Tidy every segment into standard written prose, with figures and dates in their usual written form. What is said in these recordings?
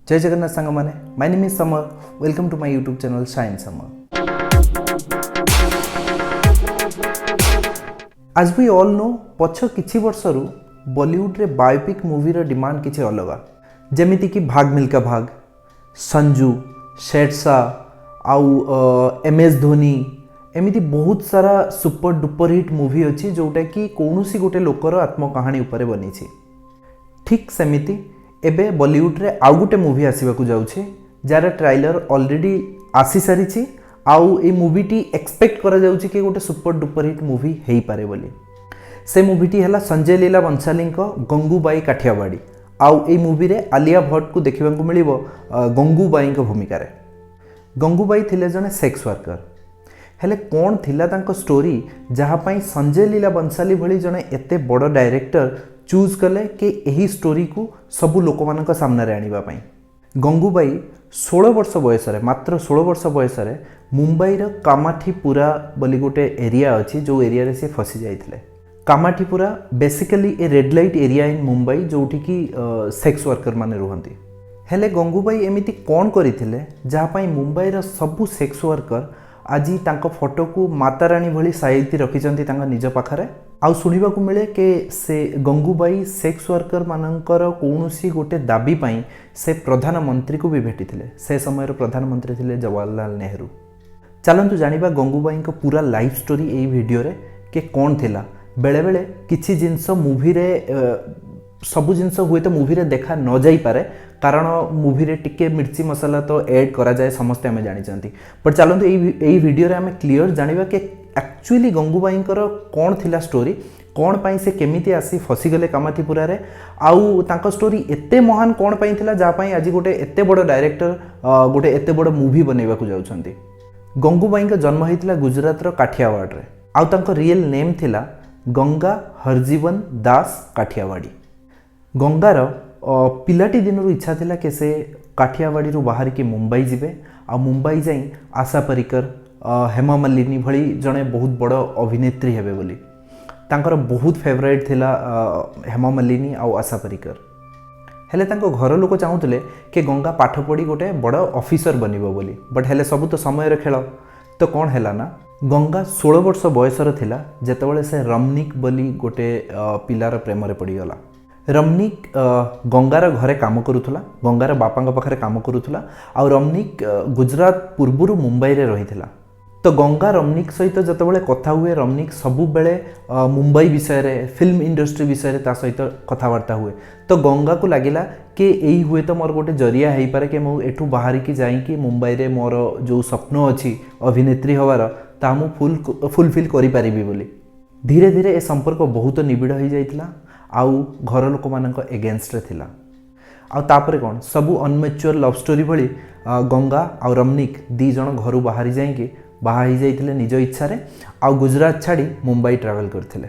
ଜୟ ଜଗନ୍ନାଥ ସାଙ୍ଗମାନେ। My name is Samar. Welcome to my YouTube channel, Shine Samar. As we all know, ପଛ କିଛି ବର୍ଷରୁ ବଲିଉଡ଼ରେ biopic ମୁଭିର demand କିଛି ଅଲଗା। ଯେମିତିକି ଭାଗ ମିଲ୍ଖା ଭାଗ, ସଞ୍ଜୁ, ଶେରଶାହ ଆଉ ଏମ୍ ଏସ୍ ଧୋନି, ଏମିତି ବହୁତ ସାରା ସୁପର ଡୁପର ହିଟ୍ ମୁଭି ଅଛି, ଯେଉଁଟାକି କୌଣସି ଗୋଟେ ଲୋକର ଆତ୍ମକାହାଣୀ ଉପରେ ବନିଛି। ଠିକ୍ ସେମିତି ଏବେ ବଲିଉଡ଼ରେ ଆଉ ଗୋଟେ ମୁଭି ଆସିବାକୁ ଯାଉଛି, ଯାହାର ଟ୍ରାଇଲର ଅଲରେଡ଼ି ଆସିସାରିଛି। ଆଉ ଏଇ ମୁଭିଟି ଏକ୍ସପେକ୍ଟ କରାଯାଉଛି କି ଗୋଟେ ସୁପର ଡୁପର ହିଟ୍ ମୁଭି ହେଇପାରେ ବୋଲି। ସେ ମୁଭିଟି ହେଲା ସଞ୍ଜୟ ଲୀଲା ବଂଶାଲୀଙ୍କ ଗଙ୍ଗୁବାଇ କାଠିଆବାଡ଼ି। ଆଉ ଏଇ ମୁଭିରେ ଆଲିଆ ଭଟ୍ଟକୁ ଦେଖିବାକୁ ମିଳିବ ଗଙ୍ଗୁବାଇଙ୍କ ଭୂମିକାରେ। ଗଙ୍ଗୁବାଇ ଥିଲେ ଜଣେ ସେକ୍ସ ୱାର୍କର। ହେଲେ କ'ଣ ଥିଲା ତାଙ୍କ ଷ୍ଟୋରି, ଯାହା ପାଇଁ ସଞ୍ଜୟ ଲୀଲା ବଂଶାଲୀ ଭଳି ଜଣେ ଏତେ ବଡ଼ ଡାଇରେକ୍ଟର ଚୁଜ୍ କଲେ କି ଏହି ଷ୍ଟୋରିକୁ ସବୁ ଲୋକମାନଙ୍କ ସାମ୍ନାରେ ଆଣିବା ପାଇଁ? ଗଙ୍ଗୁବାଇ 16 ବର୍ଷ ବୟସରେ, ମାତ୍ର 16 ବର୍ଷ ବୟସରେ ମୁମ୍ବାଇର କାମାଠିପୁରା ବୋଲି ଗୋଟେ ଏରିଆ ଅଛି, ଯେଉଁ ଏରିଆରେ ସେ ଫସି ଯାଇଥିଲେ। Kamathipura basically a red light area in Mumbai, ଯେଉଁଠିକି ସେକ୍ସ ୱାର୍କର ମାନେ ରୁହନ୍ତି। ହେଲେ ଗଙ୍ଗୁବାଇ ଏମିତି କ'ଣ କରିଥିଲେ, ଯାହା ପାଇଁ ମୁମ୍ବାଇର ସବୁ ସେକ୍ସ ୱାର୍କର ଆଜି ତାଙ୍କ ଫଟୋକୁ ମାତାରାଣୀ ଭଳି ସାଇତି ରଖିଛନ୍ତି ତାଙ୍କ ନିଜ ପାଖରେ? ଆଉ ଶୁଣିବାକୁ ମିଳେ କି ସେ ଗଙ୍ଗୁବାଇ ସେକ୍ସ ୱାର୍କର ମାନଙ୍କର କୌଣସି ଗୋଟେ ଦାବି ପାଇଁ ସେ ପ୍ରଧାନମନ୍ତ୍ରୀକୁ ବି ଭେଟିଥିଲେ। ସେ ସମୟର ପ୍ରଧାନମନ୍ତ୍ରୀ ଥିଲେ ଜବାହରଲାଲ ନେହେରୁ। ଚାଲନ୍ତୁ ଜାଣିବା ଗଙ୍ଗୁବାଇଙ୍କ ପୁରା ଲାଇଫ୍ ଷ୍ଟୋରି ଏଇ ଭିଡ଼ିଓରେ କି କ'ଣ ଥିଲା। ବେଳେବେଳେ କିଛି ଜିନିଷ ମୁଭିରେ, ସବୁ ଜିନିଷ ହୁଏତ ମୁଭିରେ ଦେଖା ନ ଯାଇପାରେ, କାରଣ ମୁଭିରେ ଟିକେ ମିର୍ଚି ମସଲା ତ ଏଡ୍ କରାଯାଏ, ସମସ୍ତେ ଆମେ ଜାଣିଛନ୍ତି। ବଟ୍ ଚାଲନ୍ତୁ, ଏଇ ଭିଡ଼ିଓରେ ଆମେ କ୍ଲିଅର୍ ଜାଣିବା କି ଆକ୍ଚୁଆଲି ଗଙ୍ଗୁବାଇଙ୍କର କ'ଣ ଥିଲା ଷ୍ଟୋରି, କ'ଣ ପାଇଁ ସେ କେମିତି ଆସି ଫସିଗଲେ କାମାଥିପୁରାରେ, ଆଉ ତାଙ୍କ ଷ୍ଟୋରି ଏତେ ମହାନ କ'ଣ ପାଇଁ ଥିଲା, ଯାହା ପାଇଁ ଆଜି ଗୋଟେ ଏତେ ବଡ଼ ଡାଇରେକ୍ଟର ଗୋଟେ ଏତେ ବଡ଼ ମୁଭି ବନେଇବାକୁ ଯାଉଛନ୍ତି। ଗଙ୍ଗୁବାଇଙ୍କ ଜନ୍ମ ହେଇଥିଲା ଗୁଜରାଟର କାଠିଆବାଡ଼ରେ। ଆଉ ତାଙ୍କ ରିଏଲ୍ ନେମ୍ ଥିଲା ଗଙ୍ଗା ହରଜୀବନ ଦାସ କାଠିଆବାଡ଼ି। ଗଙ୍ଗାର ପିଲାଟି ଦିନରୁ ଇଚ୍ଛା ଥିଲା କି ସେ କାଠିଆବାଡ଼ିରୁ ବାହାରିକି ମୁମ୍ବାଇ ଯିବେ ଆଉ ମୁମ୍ବାଇ ଯାଇ ଆଶା ପରିକର, ହେମା ମାଲିନୀ ଭଳି ଜଣେ ବହୁତ ବଡ଼ ଅଭିନେତ୍ରୀ ହେବେ ବୋଲି। ତାଙ୍କର ବହୁତ ଫେଭରାଇଟ୍ ଥିଲା ହେମା ମାଲିନୀ ଆଉ ଆଶା ପରିକର। ହେଲେ ତାଙ୍କ ଘର ଲୋକ ଚାହୁଁଥିଲେ କି ଗଙ୍ଗା ପାଠ ପଢ଼ି ଗୋଟେ ବଡ଼ ଅଫିସର ବନିବ ବୋଲି। ବଟ୍ ହେଲେ ସବୁ ତ ସମୟର ଖେଳ। ତ କ'ଣ ହେଲା ନା, ଗଙ୍ଗା 16 ବର୍ଷ ବୟସର ଥିଲା ଯେତେବେଳେ ସେ ରମନିକ ବୋଲି ଗୋଟେ ପିଲାର ପ୍ରେମରେ ପଡ଼ିଗଲା। ରମନିକ ଗଙ୍ଗାର ଘରେ କାମ କରୁଥିଲା, ଗଙ୍ଗାର ବାପାଙ୍କ ପାଖରେ କାମ କରୁଥିଲା। ଆଉ ରମନିକ ଗୁଜରାଟ ପୂର୍ବରୁ ମୁମ୍ବାଇରେ ରହିଥିଲା। ତ ଗଙ୍ଗା ରମନିକ ସହିତ ଯେତେବେଳେ କଥା ହୁଏ, ରମନିକ ସବୁବେଳେ ମୁମ୍ବାଇ ବିଷୟରେ, ଫିଲ୍ମ ଇଣ୍ଡଷ୍ଟ୍ରି ବିଷୟରେ ତା ସହିତ କଥାବାର୍ତ୍ତା ହୁଏ। ତ ଗଙ୍ଗାକୁ ଲାଗିଲା କି ଏଇ ହୁଏତ ମୋର ଗୋଟେ ଜରିଆ ହେଇପାରେ କି ମୁଁ ଏଠୁ ବାହାରିକି ଯାଇକି ମୁମ୍ବାଇରେ ମୋର ଯେଉଁ ସ୍ୱପ୍ନ ଅଛି ଅଭିନେତ୍ରୀ ହେବାର, ତାହା ମୁଁ ଫୁଲଫିଲ୍ କରିପାରିବି ବୋଲି। ଧୀରେ ଧୀରେ ଏ ସମ୍ପର୍କ ବହୁତ ନିବିଡ଼ ହେଇଯାଇଥିଲା ଆଉ ଘର ଲୋକମାନଙ୍କ ଏଗେନଷ୍ଟରେ ଥିଲା। ଆଉ ତାପରେ କ'ଣ, ସବୁ ଅନମେଚୁଅର ଲଭ୍ ଷ୍ଟୋରି ଭଳି ଗଙ୍ଗା ଆଉ ରମନିକ ଦୁଇ ଜଣ ଘରୁ ବାହାରି ଯାଇକି ବାହା ହେଇଯାଇଥିଲେ ନିଜ ଇଚ୍ଛାରେ ଆଉ ଗୁଜରାଟ ଛାଡ଼ି ମୁମ୍ବାଇ ଟ୍ରାଭେଲ୍ କରିଥିଲେ।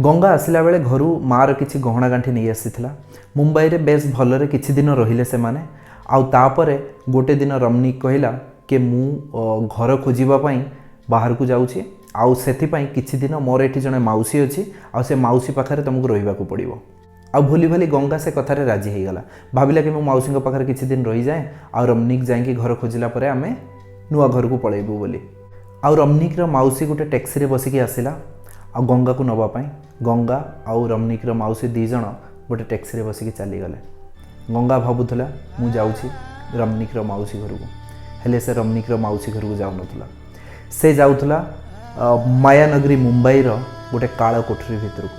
ଗଙ୍ଗା ଆସିଲା ବେଳେ ଘରୁ ମାଆର କିଛି ଗହଣା ଗାଣ୍ଠି ନେଇ ଆସିଥିଲା। ମୁମ୍ବାଇରେ ବେଶ ଭଲରେ କିଛି ଦିନ ରହିଲେ ସେମାନେ। ଆଉ ତାପରେ ଗୋଟେ ଦିନ ରମନିକ କହିଲା କି ମୁଁ ଘର ଖୋଜିବା ପାଇଁ ବାହାରକୁ ଯାଉଛି ଆଉ ସେଥିପାଇଁ କିଛି ଦିନ ମୋର ଏଠି ଜଣେ ମାଉସୀ ଅଛି ଆଉ ସେ ମାଉସୀ ପାଖରେ ତୁମକୁ ରହିବାକୁ ପଡ଼ିବ। ଆଉ ଭୁଲି ଭାଲି ଗଙ୍ଗା ସେ କଥାରେ ରାଜି ହେଇଗଲା। ଭାବିଲା କି ମୁଁ ମାଉସୀଙ୍କ ପାଖରେ କିଛି ଦିନ ରହିଯାଏ ଆଉ ରମନିକ ଯାଇକି ଘର ଖୋଜିଲା ପରେ ଆମେ ନୂଆ ଘରକୁ ପଳେଇବୁ ବୋଲି। ଆଉ ରମନିକର ମାଉସୀ ଗୋଟେ ଟ୍ୟାକ୍ସିରେ ବସିକି ଆସିଲା ଆଉ ଗଙ୍ଗାକୁ ନେବା ପାଇଁ। ଗଙ୍ଗା ଆଉ ରମନିକର ମାଉସୀ ଦୁଇ ଜଣ ଗୋଟେ ଟ୍ୟାକ୍ସିରେ ବସିକି ଚାଲିଗଲେ। ଗଙ୍ଗା ଭାବୁଥିଲା, ମୁଁ ଯାଉଛି ରମନିକର ମାଉସୀ ଘରକୁ। ହେଲେ ସେ ରମନିକର ମାଉସୀ ଘରକୁ ଯାଉନଥିଲା, ସେ ଯାଉଥିଲା ମାୟାନଗରୀ ମୁମ୍ବାଇର ଗୋଟେ କାଳ କୋଠରୀ ଭିତରକୁ।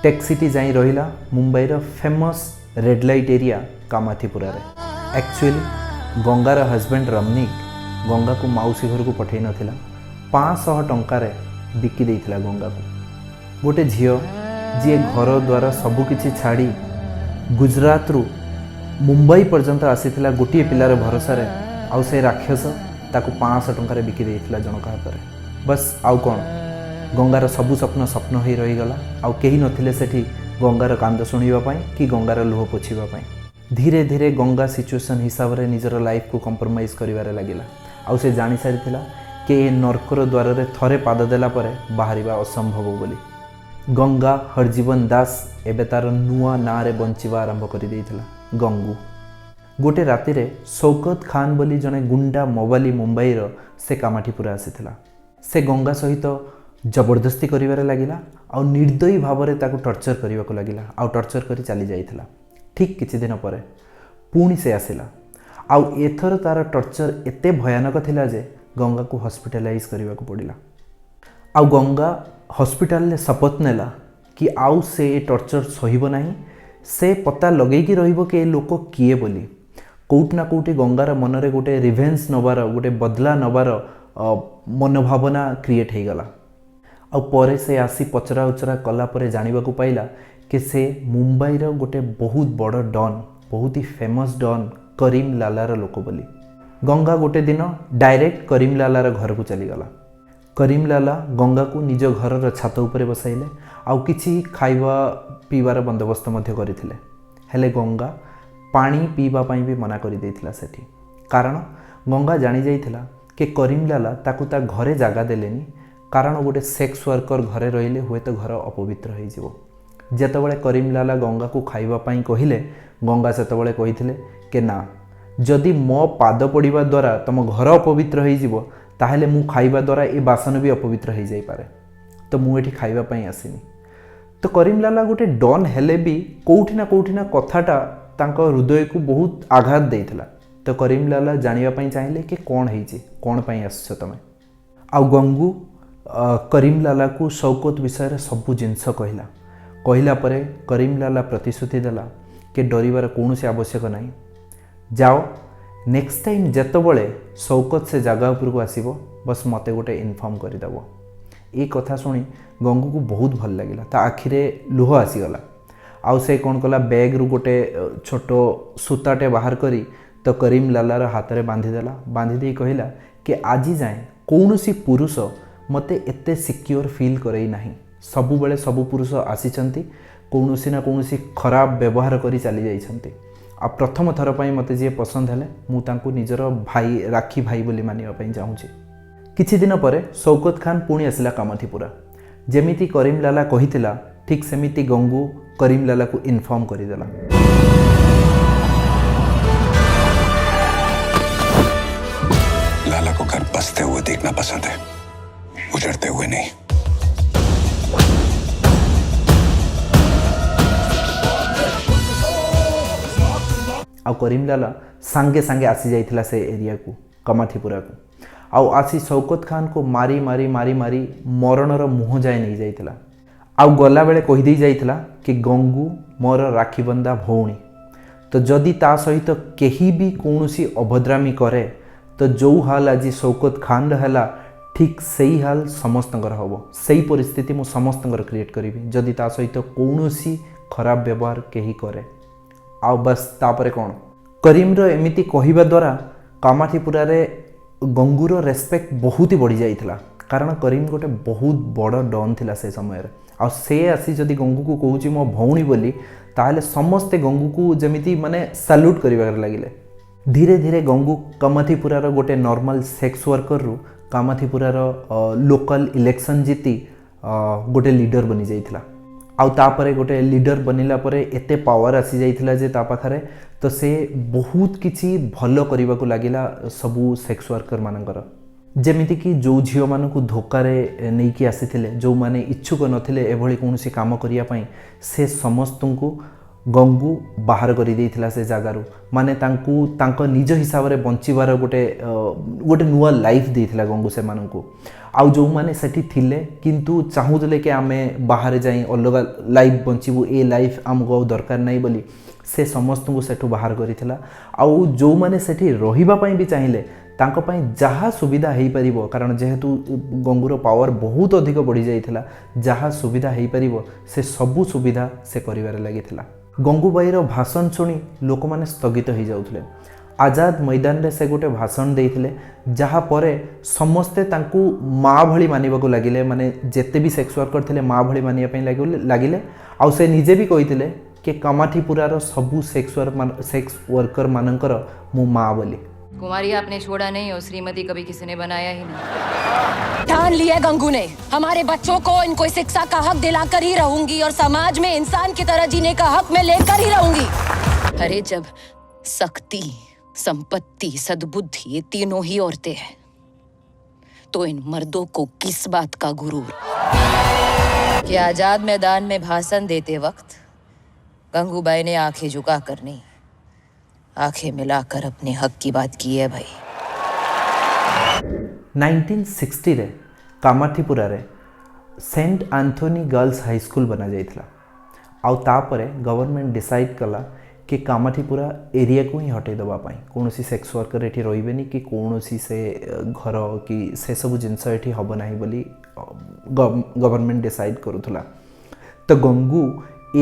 ଟ୍ୟାକ୍ସିଟି ଯାଇ ରହିଲା ମୁମ୍ବାଇର ଫେମସ୍ ରେଡ୍ ଲାଇଟ୍ ଏରିଆ କାମାଥିପୁରାରେ। ଆକ୍ଚୁଆଲି ଗଙ୍ଗାର ହଜବେଣ୍ଡ ରମନିକ ଗଙ୍ଗାକୁ ମାଉସୀ ଘରକୁ ପଠାଇ ନଥିଲା, 500 ଟଙ୍କାରେ ବିକି ଦେଇଥିଲା ଗଙ୍ଗାକୁ। ଗୋଟେ ଝିଅ ଯିଏ ଘର ଦ୍ୱାର ସବୁକିଛି ଛାଡ଼ି ଗୁଜରାଟରୁ ମୁମ୍ବାଇ ପର୍ଯ୍ୟନ୍ତ ଆସିଥିଲା ଗୋଟିଏ ପିଲାର ଭରସାରେ, ଆଉ ସେ ରାକ୍ଷସ ତାକୁ 500 ଟଙ୍କାରେ ବିକି ଦେଇଥିଲା ଜଣଙ୍କ ହାତରେ। ବସ୍, ଆଉ କ'ଣ, ଗଙ୍ଗାର ସବୁ ସ୍ୱପ୍ନ ସ୍ୱପ୍ନ ହୋଇ ରହିଗଲା। ଆଉ କେହି ନଥିଲେ ସେଠି ଗଙ୍ଗାର କାନ୍ଦ ଶୁଣିବା ପାଇଁ କି ଗଙ୍ଗାର ଲୁହ ପୋଛିବା ପାଇଁ। ଧୀରେ ଧୀରେ ଗଙ୍ଗା ସିଚୁଏସନ୍ ହିସାବରେ ନିଜର ଲାଇଫକୁ କମ୍ପ୍ରମାଇଜ୍ କରିବାରେ ଲାଗିଲା। ଆଉ ସେ ଜାଣିସାରିଥିଲା କି ଏ ନର୍କର ଦ୍ୱାରରେ ଥରେ ପାଦ ଦେଲା ପରେ ବାହାରିବା ଅସମ୍ଭବ ବୋଲି। ଗଙ୍ଗା ହରଜୀବନ ଦାସ ଏବେ ତାର ନୂଆ ନାଁରେ ବଞ୍ଚିବା ଆରମ୍ଭ କରିଦେଇଥିଲା, ଗଙ୍ଗୁ। ଗୋଟେ ରାତିରେ ଶୌକତ ଖାନ ବୋଲି ଜଣେ ଗୁଣ୍ଡା ମବାଲି ମୁମ୍ବାଇର, ସେ କାମାଠିପୁରା ଆସିଥିଲା। ସେ ଗଙ୍ଗା ସହିତ ଜବରଦସ୍ତି କରିବାରେ ଲାଗିଲା ଆଉ ନିର୍ଦ୍ଦୟୀ ଭାବରେ ତାକୁ ଟର୍ଚର କରିବାକୁ ଲାଗିଲା ଆଉ ଟର୍ଚର କରି ଚାଲି ଯାଇଥିଲା। ଠିକ୍ କିଛି ଦିନ ପରେ ପୁଣି ସେ ଆସିଲା ଆଉ ଏଥର ତା'ର ଟର୍ଚର ଏତେ ଭୟାନକ ଥିଲା ଯେ ଗଙ୍ଗାକୁ ହସ୍ପିଟାଲାଇଜ୍ କରିବାକୁ ପଡ଼ିଲା। ଆଉ ଗଙ୍ଗା ହସ୍ପିଟାଲରେ ଶପଥ ନେଲା କି ଆଉ ସେ ଏ ଟର୍ଚର ସହିବ ନାହିଁ, ସେ ପତା ଲଗେଇକି ରହିବ କି ଏ ଲୋକ କିଏ ବୋଲି। କେଉଁଠି ନା କେଉଁଠି ଗଙ୍ଗାର ମନରେ ଗୋଟେ ରିଭେଞ୍ଜ ନେବାର, ଗୋଟେ ବଦଲା ନେବାର ମନୋଭାବନା କ୍ରିଏଟ୍ ହେଇଗଲା। ଆଉ ପରେ ସେ ଆସି ପଚରା ଉଚରା କଲା ପରେ ଜାଣିବାକୁ ପାଇଲା କି ସେ ମୁମ୍ବାଇର ଗୋଟେ ବହୁତ ବଡ଼ ଡନ୍, ବହୁତ ହି ଫେମସ୍ ଡନ୍ କରିମ ଲାଲାର ଲୋକ ବୋଲି। ଗଙ୍ଗା ଗୋଟେ ଦିନ ଡାଇରେକ୍ଟ କରିମ ଲାଲାର ଘରକୁ ଚାଲିଗଲା। କରିମ ଲାଲା ଗଙ୍ଗାକୁ ନିଜ ଘରର ଛାତ ଉପରେ ବସାଇଲେ ଆଉ କିଛି ଖାଇବା ପିଇବାର ବନ୍ଦୋବସ୍ତ ମଧ୍ୟ କରିଥିଲେ। ହେଲେ ଗଙ୍ଗା ପାଣି ପିଇବା ପାଇଁ ବି ମନା କରିଦେଇଥିଲା ସେଠି, କାରଣ ଗଙ୍ଗା ଜାଣିଯାଇଥିଲା କି କରିମ ଲାଲା ତାକୁ ତା ଘରେ ଜାଗା ଦେଲେନି, କାରଣ ଗୋଟେ ସେକ୍ସ ୱାର୍କର ଘରେ ରହିଲେ ହୁଏତ ଘର ଅପବିତ୍ର ହେଇଯିବ। ଯେତେବେଳେ କରିମ ଲାଲା ଗଙ୍ଗାକୁ ଖାଇବା ପାଇଁ କହିଲେ, ଗଙ୍ଗା ସେତେବେଳେ କହିଥିଲେ କି ନା, ଯଦି ମୋ ପାଦ ପଡ଼ିବା ଦ୍ୱାରା ତୁମ ଘର ଅପବିତ୍ର ହେଇଯିବ, ତାହେଲେ ମୁଁ ଖାଇବା ଦ୍ୱାରା ଏ ବାସନ ବି ଅପବିତ୍ର ହେଇଯାଇପାରେ, ତ ମୁଁ ଏଠି ଖାଇବା ପାଇଁ ଆସିନି। ତ କରିମ ଲାଲା ଗୋଟେ ଡନ୍ ହେଲେ ବି କେଉଁଠି ନା କେଉଁଠି ନା କଥାଟା ତାଙ୍କ ହୃଦୟକୁ ବହୁତ ଆଘାତ ଦେଇଥିଲା। ତ କରିମ ଲାଲା ଜାଣିବା ପାଇଁ ଚାହିଁଲେ କି କ'ଣ ହେଇଛି, କ'ଣ ପାଇଁ ଆସିଛ ତୁମେ। ଆଉ ଗଙ୍ଗୁ କରିମ ଲାଲାକୁ ଶୌକତ ବିଷୟରେ ସବୁ ଜିନିଷ କହିଲା। କହିଲା ପରେ କରିମ ଲାଲା ପ୍ରତିଶ୍ରୁତି ଦେଲା କି ଡରିବାର କୌଣସି ଆବଶ୍ୟକ ନାହିଁ, ଯାଅ, ନେକ୍ସଟ ଟାଇମ୍ ଯେତେବେଳେ ଶୌକତ ସେ ଜାଗା ଉପରକୁ ଆସିବ, ବସ୍ ମୋତେ ଗୋଟେ ଇନଫର୍ମ କରିଦେବ। ଏ କଥା ଶୁଣି ଗଙ୍ଗୁକୁ ବହୁତ ଭଲ ଲାଗିଲା, ତା ଆଖିରେ ଲୁହ ଆସିଗଲା। ଆଉ ସେ କ'ଣ କଲା, ବ୍ୟାଗ୍ରୁ ଗୋଟେ ଛୋଟ ସୂତାଟେ ବାହାର କରି ତ କରିମ ଲାଲାର ହାତରେ ବାନ୍ଧିଦେଲା। ବାନ୍ଧି ଦେଇ କହିଲା କି ଆଜି ଯାଏଁ କୌଣସି ପୁରୁଷ ମୋତେ ଏତେ ସିକ୍ୟୋର ଫିଲ୍ କରେଇ ନାହିଁ। ସବୁବେଳେ ସବୁ ପୁରୁଷ ଆସିଛନ୍ତି, କୌଣସି ନା କୌଣସି ଖରାପ ବ୍ୟବହାର କରି ଚାଲି ଯାଇଛନ୍ତି, ଆଉ ପ୍ରଥମ ଥର ପାଇଁ ମୋତେ ଯିଏ ପସନ୍ଦ ହେଲେ ମୁଁ ତାଙ୍କୁ ନିଜର ଭାଇ, ରାଖୀ ଭାଇ ବୋଲି ମାନିବା ପାଇଁ ଚାହୁଁଛି। କିଛି ଦିନ ପରେ ଶୌକତ ଖାନ ପୁଣି ଆସିଲା କାମାଠିପୁରା। ଯେମିତି କରିମ ଲାଲା କହିଥିଲା, ଠିକ୍ ସେମିତି ଗଙ୍ଗୁ କରିମ ଲାଲାକୁ ଇନଫର୍ମ କରିଦେଲା। लाला को घर बसते हुए देखना पसंद है, उजड़ते हुए नहीं। ଆଉ କରିମ ଲାଲା ସାଙ୍ଗେ ସାଙ୍ଗେ ଆସିଯାଇଥିଲା ସେ ଏରିଆକୁ, କାମାଠିପୁରାକୁ, ଆଉ ଆସି ଶୌକତ ଖାନକୁ ମାରି ମାରି ମାରି ମାରି ମରଣର ମୁହଁ ଯାଏ ନେଇଯାଇଥିଲା। ଆଉ ଗଲାବେଳେ କହିଦେଇ ଯାଇଥିଲା କି ଗଙ୍ଗୁ ମୋର ରାକ୍ଷୀବନ୍ଧା ଭଉଣୀ, ତ ଯଦି ତା ସହିତ କେହି ବି କୌଣସି ଅଭଦ୍ରାମୀ କରେ, ତ ଯେଉଁ ହାଲ ଆଜି ଶୌକତ ଖାନର ହେଲା, ଠିକ୍ ସେଇ ହାଲ ସମସ୍ତଙ୍କର ହେବ। ସେଇ ପରିସ୍ଥିତି ମୁଁ ସମସ୍ତଙ୍କର କ୍ରିଏଟ୍ କରିବି ଯଦି ତା ସହିତ କୌଣସି ଖରାପ ବ୍ୟବହାର କେହି କରେ। ଆଉ ବାସ୍ ତାପରେ କ'ଣ, କରିମର ଏମିତି କହିବା ଦ୍ୱାରା କାମାଠିପୁରାରେ ଗଙ୍ଗୁର ରେସ୍ପେକ୍ଟ ବହୁତ ହି ବଢ଼ିଯାଇଥିଲା, କାରଣ କରିମ ଗୋଟେ ବହୁତ ବଡ଼ ଡନ୍ ଥିଲା ସେ ସମୟରେ। ଆଉ ସେ ଆସି ଯଦି ଗଙ୍ଗୁକୁ କହୁଛି ମୋ ଭଉଣୀ ବୋଲି, ତାହେଲେ ସମସ୍ତେ ଗଙ୍ଗୁକୁ ଯେମିତି ମାନେ ସାଲ୍ୟୁଟ୍ କରିବାରେ ଲାଗିଲେ। ଧୀରେ ଧୀରେ ଗଙ୍ଗୁ କାମାଠିପୁରାର ଗୋଟେ ନର୍ମାଲ ସେକ୍ସ ୱାର୍କରରୁ କାମାଠିପୁରାର ଲୋକାଲ ଇଲେକ୍ସନ୍ ଜିତି ଗୋଟେ ଲିଡର ବନିଯାଇଥିଲା। ଆଉ ତାପରେ ଗୋଟେ ଲିଡର ବନିଲା ପରେ ଏତେ ପାୱାର ଆସିଯାଇଥିଲା ଯେ ତା ପାଖରେ, ତ ସେ ବହୁତ କିଛି ଭଲ କରିବାକୁ ଲାଗିଲା ସବୁ ସେକ୍ସ ୱାର୍କର ମାନଙ୍କର। ଯେମିତିକି ଯେଉଁ ଝିଅମାନଙ୍କୁ ଧୋକାରେ ନେଇକି ଆସିଥିଲେ, ଯେଉଁମାନେ ଇଚ୍ଛୁକ ନଥିଲେ ଏଭଳି କୌଣସି କାମ କରିବା ପାଇଁ, ସେ ସମସ୍ତଙ୍କୁ ଗଙ୍ଗୁ ବାହାର କରିଦେଇଥିଲା ସେ ଜାଗାରୁ। ମାନେ ତାଙ୍କୁ ତାଙ୍କ ନିଜ ହିସାବରେ ବଞ୍ଚିବାର ଗୋଟେ ନୂଆ ଲାଇଫ୍ ଦେଇଥିଲା ଗଙ୍ଗୁ ସେମାନଙ୍କୁ। ଆଉ ଯେଉଁମାନେ ସେଠି ଥିଲେ କିନ୍ତୁ ଚାହୁଁଥିଲେ କି ଆମେ ବାହାରେ ଯାଇ ଅଲଗା ଲାଇଫ୍ ବଞ୍ଚିବୁ, ଏ ଲାଇଫ୍ ଆମକୁ ଆଉ ଦରକାର ନାହିଁ ବୋଲି, ସେ ସମସ୍ତଙ୍କୁ ସେଠୁ ବାହାର କରିଥିଲା। ଆଉ ଯେଉଁମାନେ ସେଠି ରହିବା ପାଇଁ ବି ଚାହିଁଲେ, ତାଙ୍କ ପାଇଁ ଯାହା ସୁବିଧା ହେଇପାରିବ, କାରଣ ଯେହେତୁ ଗଙ୍ଗୁର ପାୱାର ବହୁତ ଅଧିକ ବଢ଼ିଯାଇଥିଲା, ଯାହା ସୁବିଧା ହେଇପାରିବ ସେ ସବୁ ସୁବିଧା ସେ କରିବାରେ ଲାଗିଥିଲା। ଗଙ୍ଗୁବାଇର ଭାଷଣ ଶୁଣି ଲୋକମାନେ ସ୍ଥଗିତ ହେଇଯାଉଥିଲେ। ଆଜାଦ ମଇଦାନରେ ସେ ଗୋଟେ ଭାଷଣ ଦେଇଥିଲେ, ଯାହା ପରେ ସମସ୍ତେ ତାଙ୍କୁ ମା ଭଳି ମାନିବାକୁ ଲାଗିଲେ। ମାନେ ଯେତେ ବି ସେକ୍ସ ୱାର୍କର ଥିଲେ ମା ଭଳି ମାନିବା ପାଇଁ ଲାଗିଲେ। ଆଉ ସେ ନିଜେ ବି କହିଥିଲେ କି କାମାଠିପୁରାର ସବୁ ସେକ୍ସ ୱାର୍କର ମାନଙ୍କର ମୁଁ ମା ବୋଲି। कुमारी आपने छोड़ा नहीं और श्रीमती कभी किसी ने बनाया ही नहीं। ठान लिया गंगू ने, हमारे बच्चों को इनको शिक्षा का हक दिलाकर ही रहूंगी और समाज में इंसान की तरह जीने का हक मैं लेकर ही रहूंगी। अरे जब शक्ति, संपत्ति, सद्बुद्धि, ये तीनों ही औरतें हैं, तो इन मर्दों को किस बात का गुरूर कि आजाद मैदान में भाषण देते वक्त गंगूबाई ने आंखें झुका कर नहीं, आंखें मिलाकर अपने हक की बात की है भाई। 1960ରେ କାମାଥିପୁରାରେ ସେଣ୍ଟ ଆନ୍ଥୋନି ଗର୍ଲସ ହାଇସ୍କୁଲ ବନାଯାଇଥିଲା। ଆଉ ତାପରେ ଗଭର୍ଣ୍ଣମେଣ୍ଟ ଡିସାଇଡ଼୍ କଲା କି କାମାଥିପୁରା ଏରିଆକୁ ହିଁ ହଟେଇ ଦେବା ପାଇଁ, କୌଣସି ସେକ୍ସ ୱାର୍କର ଏଠି ରହିବେନି କି କୌଣସି ସେ ଘର କି ସେସବୁ ଜିନିଷ ଏଠି ହେବ ନାହିଁ ବୋଲି ଗଭର୍ଣ୍ଣମେଣ୍ଟ ଡିସାଇଡ଼୍ କରୁଥିଲା। ତ ଗଙ୍ଗୁ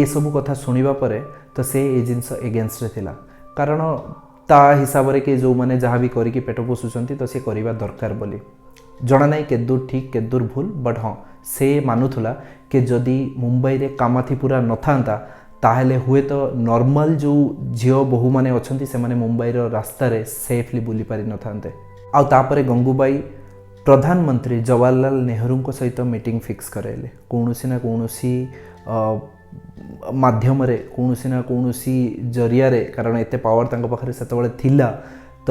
ଏସବୁ କଥା ଶୁଣିବା ପରେ ତ ସେ ଏ ଜିନିଷ ଏଗେନଷ୍ଟରେ ଥିଲା, କାରଣ ତା ହିସାବରେ କି ଯେଉଁମାନେ ଯାହା ବି କରିକି ପେଟ ପୋଷୁଛନ୍ତି, ତ ସେ କରିବା ଦରକାର ବୋଲି। ଜଣା ନାହିଁ କେତେ ଠିକ୍, କେତେ ଭୁଲ, ବଟ୍ ହଁ, ସେ ମାନୁଥିଲା କି ଯଦି ମୁମ୍ବାଇରେ କାମାଥିପୁରା ନଥାନ୍ତା, ତାହେଲେ ହୁଏତ ନର୍ମାଲ ଯେଉଁ ଝିଅ ବୋହୂମାନେ ଅଛନ୍ତି, ସେମାନେ ମୁମ୍ବାଇର ରାସ୍ତାରେ ସେଫଲି ବୁଲି ପାରିନଥାନ୍ତେ। ଆଉ ତାପରେ ଗଙ୍ଗୁବାଇ ପ୍ରଧାନମନ୍ତ୍ରୀ ଜବାହରଲାଲ ନେହେରୁଙ୍କ ସହିତ ମିଟିଂ ଫିକ୍ସ କରାଇଲେ। କୌଣସି ନା କୌଣସି ମାଧ୍ୟମରେ, କୌଣସି ନା କୌଣସି ଜରିଆରେ, କାରଣ ଏତେ ପାୱାର ତାଙ୍କ ପାଖରେ ସେତେବେଳେ ଥିଲା, ତ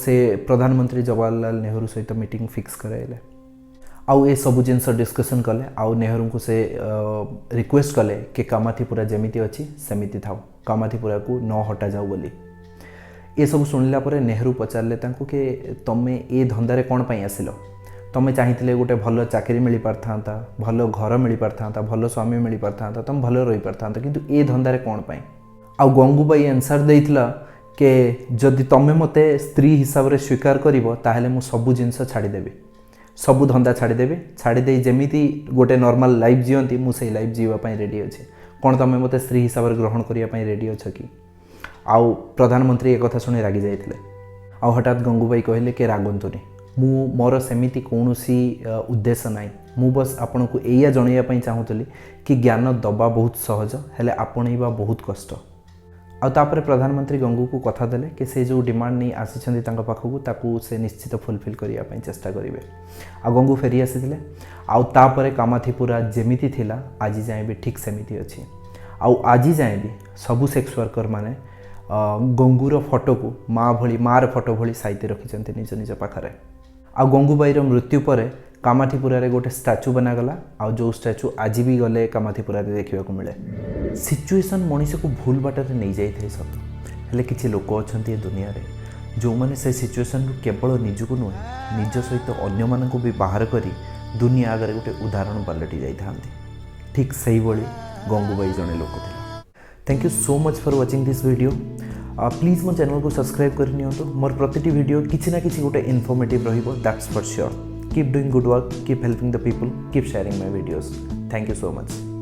ସେ ପ୍ରଧାନମନ୍ତ୍ରୀ ଜବାହରଲାଲ ନେହେରୁ ସହିତ ମିଟିଂ ଫିକ୍ସ କରାଇଲେ ଆଉ ଏସବୁ ଜିନିଷ ଡିସ୍କସନ୍ କଲେ। ଆଉ ନେହେରୁଙ୍କୁ ସେ ରିକ୍ୱେଷ୍ଟ କଲେ କି କାମାଥିପୁରା ଯେମିତି ଅଛି ସେମିତି ଥାଉ, କାମାଥିପୁରାକୁ ନ ହଟାଯାଉ ବୋଲି। ଏସବୁ ଶୁଣିଲା ପରେ ନେହେରୁ ପଚାରିଲେ ତାଙ୍କୁ କି ତମେ ଏ ଧନ୍ଦାରେ କ'ଣ ପାଇଁ ଆସିଲ? ତମେ ଚାହିଁଥିଲେ ଗୋଟେ ଭଲ ଚାକିରି ମିଳିପାରିଥାନ୍ତା, ଭଲ ଘର ମିଳିପାରିଥାନ୍ତା, ଭଲ ସ୍ୱାମୀ ମିଳିପାରିଥାନ୍ତା, ତମେ ଭଲ ରହିପାରିଥାନ୍ତା, କିନ୍ତୁ ଏ ଧନ୍ଦାରେ କ'ଣ ପାଇଁ? ଆଉ ଗଙ୍ଗୁବାଇ ଆନ୍ସର୍ ଦେଇଥିଲା କି ଯଦି ତମେ ମୋତେ ସ୍ତ୍ରୀ ହିସାବରେ ସ୍ୱୀକାର କରିବ, ତାହେଲେ ମୁଁ ସବୁ ଜିନିଷ ଛାଡ଼ିଦେବି, ସବୁ ଧନ୍ଦା ଛାଡ଼ିଦେବି। ଛାଡ଼ିଦେଇ ଯେମିତି ଗୋଟେ ନର୍ମାଲ ଲାଇଫ୍ ଜିଅନ୍ତି, ମୁଁ ସେଇ ଲାଇଫ୍ ଜିଇବା ପାଇଁ ରେଡ଼ି ଅଛି। କ'ଣ ତମେ ମୋତେ ସ୍ତ୍ରୀ ହିସାବରେ ଗ୍ରହଣ କରିବା ପାଇଁ ରେଡ଼ି ଅଛ କି? ଆଉ ପ୍ରଧାନମନ୍ତ୍ରୀ ଏ କଥା ଶୁଣି ରାଗି ଯାଇଥିଲେ। ଆଉ ହଠାତ୍ ଗଙ୍ଗୁବାଇ କହିଲେ କି ରାଗନ୍ତୁନି, ମୁଁ ମୋର ସେମିତି କୌଣସି ଉଦ୍ଦେଶ୍ୟ ନାହିଁ। ମୁଁ ବସ୍ ଆପଣଙ୍କୁ ଏଇଆ ଜଣାଇବା ପାଇଁ ଚାହୁଁଥିଲି କି ଜ୍ଞାନ ଦେବା ବହୁତ ସହଜ, ହେଲେ ଆପଣେଇବା ବହୁତ କଷ୍ଟ। ଆଉ ତାପରେ ପ୍ରଧାନମନ୍ତ୍ରୀ ଗଙ୍ଗୁକୁ କଥା ଦେଲେ କି ସେ ଯେଉଁ ଡିମାଣ୍ଡ ନେଇ ଆସିଛନ୍ତି ତାଙ୍କ ପାଖକୁ, ତାକୁ ସେ ନିଶ୍ଚିତ ଫୁଲଫିଲ୍ କରିବା ପାଇଁ ଚେଷ୍ଟା କରିବେ। ଆଉ ଗଙ୍ଗୁ ଫେରି ଆସିଥିଲେ। ଆଉ ତାପରେ କାମାଥିପୁରା ଯେମିତି ଥିଲା, ଆଜି ଯାଏଁ ବି ଠିକ୍ ସେମିତି ଅଛି। ଆଉ ଆଜି ଯାଏଁ ବି ସବୁ ସେକ୍ସ ୱାର୍କର ମାନେ ଗଙ୍ଗୁର ଫଟୋକୁ ମା ଭଳି, ମାର ଫଟୋ ଭଳି ସାଇତି ରଖିଛନ୍ତି ନିଜ ନିଜ ପାଖରେ। ଆଉ ଗଙ୍ଗୁବାଇର ମୃତ୍ୟୁ ପରେ କାମାଥିପୁରାରେ ଗୋଟେ ଷ୍ଟାଚୁ ବନାଗଲା, ଆଉ ଯେଉଁ ଷ୍ଟାଚୁ ଆଜି ବି ଗଲେ କାମାଥିପୁରାରେ ଦେଖିବାକୁ ମିଳେ। ସିଚୁଏସନ୍ ମଣିଷକୁ ଭୁଲ ବାଟରେ ନେଇଯାଇଥାଏ ସତ, ହେଲେ କିଛି ଲୋକ ଅଛନ୍ତି ଏ ଦୁନିଆରେ ଯେଉଁମାନେ ସେ ସିଚୁଏସନ୍ରୁ କେବଳ ନିଜକୁ ନୁହେଁ, ନିଜ ସହିତ ଅନ୍ୟମାନଙ୍କୁ ବି ବାହାର କରି ଦୁନିଆ ଆଗରେ ଗୋଟେ ଉଦାହରଣ ପାଲଟି ଯାଇଥାନ୍ତି। ଠିକ୍ ସେଇଭଳି ଗଙ୍ଗୁବାଇ ଜଣେ ଲୋକ ଥିଲା। Thank you so much for watching this video. Please ମୋ ଚ୍ୟାନେଲକୁ ସବସ୍କ୍ରାଇବ୍ କରିନିଅନ୍ତୁ। ମୋର ପ୍ରତିଟି ଭିଡ଼ିଓ କିଛି ନା କିଛି ଗୋଟେ ଇନଫର୍ମେଟିଭ୍ ରହିବ, that's for sure. Keep doing good work, keep helping the people, keep sharing my videos. Thank you so much.